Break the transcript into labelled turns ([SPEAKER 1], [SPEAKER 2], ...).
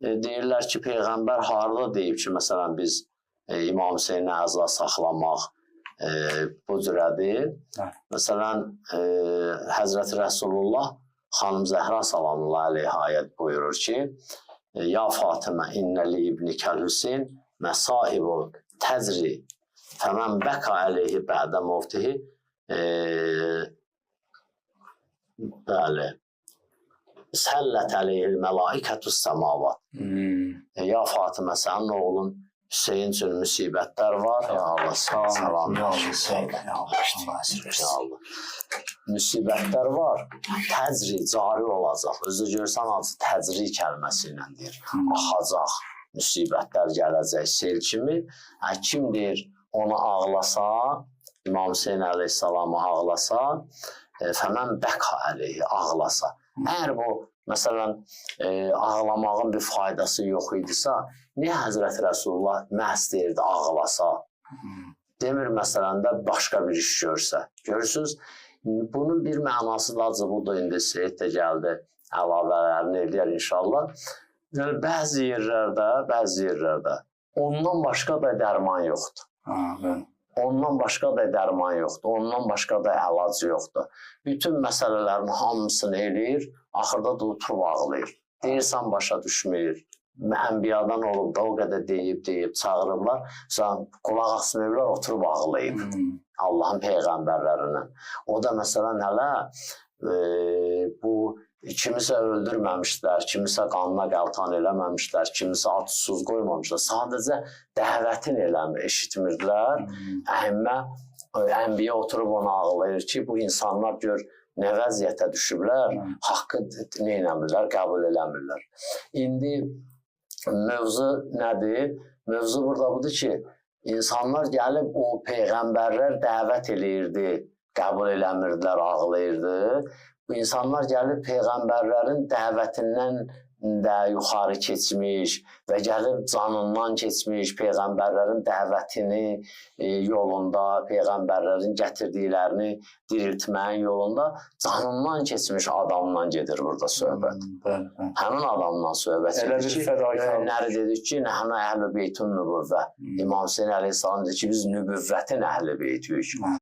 [SPEAKER 1] deyirlər ki, peyğəmbər harda deyib ki, məsələn biz İmam Hüseyni əza saxlamaq bu cürədir.
[SPEAKER 2] Hə.
[SPEAKER 1] Məsələn, Həzrəti Rəsulullah xanım Zəhra salamullah əleyha ayət buyurur ki, ya Fatimə innəli ibnikəl Hüseyn məsaibul təcri fəmən bəka əleyhi bə'də mövtihi bəli səllət əleyhil mələikətus səmavat. Ya Fatimə, sənin oğlun Hüseyin üçün müsibətlər var. Ya Allah, salam.
[SPEAKER 2] Ya Allah, sağ ol. Ya Allah, Allah əsir
[SPEAKER 1] Ya
[SPEAKER 2] versin.
[SPEAKER 1] Allah. Müsibətlər var. Təcri, cari olacaq. Özü görsən hansı təcri kəlməsi ilə deyir. Axacaq. Müsibətlər gələcək sel kimi. Hə, kim deyir ona ağlasa, İmam Hüseyin əleyhissalamı ağlasa, fəmən bəka əleyhi ağlasa. Əgər bu məsələn ağlamağın bir faydası yox idisə, niyə Həzrəti Rəsulullah məhz deyirdi ağlasa? Demir məsələn də başqa bir iş görsə. Görürsüz, bunun bir mənası da acı budur. İndi Seyid də gəldi, əlavələrini eləyər inşallah. Yəni bəzi yerlərdə ondan başqa da dərman yoxdur.
[SPEAKER 2] Ha, bəli.
[SPEAKER 1] Ondan başqa da dərman yoxdur, ondan başqa da əlac yoxdur. Bütün məsələlərin hamısını eləyir, axırda da oturub ağlayır. Deyirsən başa düşmür. Ənbiyadan olub da o qədər deyib çağırıblar. Sən qulaq asmayıblar, oturub ağlayıb. Allahın peyğəmbərlərindən. O da məsələn hələ bu kimisə öldürməmişlər, kimisə qanına qəltan eləməmişlər, kimisə at susuz qoymamışlar. Sadəcə dəvətin eləmir, eşitmirdilər. Əhimmə, ənbiya oturub ona ağlayır ki, bu insanlar gör nə vəziyyətə düşüblər, haqqı nə eləmirlər, qəbul eləmirlər. İndi mövzu nədir? Mövzu burada budur ki, insanlar gəlib o peyğəmbərlər dəvət eləyirdi, qəbul eləmirdilər, ağlayırdı. Bu insanlar gəlib peyğəmbərlərin dəvətindən də yuxarı keçmiş və gəlib canından keçmiş peyğəmbərlərin dəvətini yolunda, peyğəmbərlərin gətirdiklərini diriltməyin yolunda canından keçmiş adamdan gedir burada söhbət.
[SPEAKER 2] Bəli, bəli.
[SPEAKER 1] Həmin adamdan söhbət
[SPEAKER 2] Elə
[SPEAKER 1] gedir
[SPEAKER 2] bir
[SPEAKER 1] ki,
[SPEAKER 2] fədakarlıq.
[SPEAKER 1] Nəri dedik ki, nəhnu əhl-i beytun nübüvvə. İmam Hüseyin əleyhissalam dedi ki, biz nübüvvətin əhl-i beytiyik.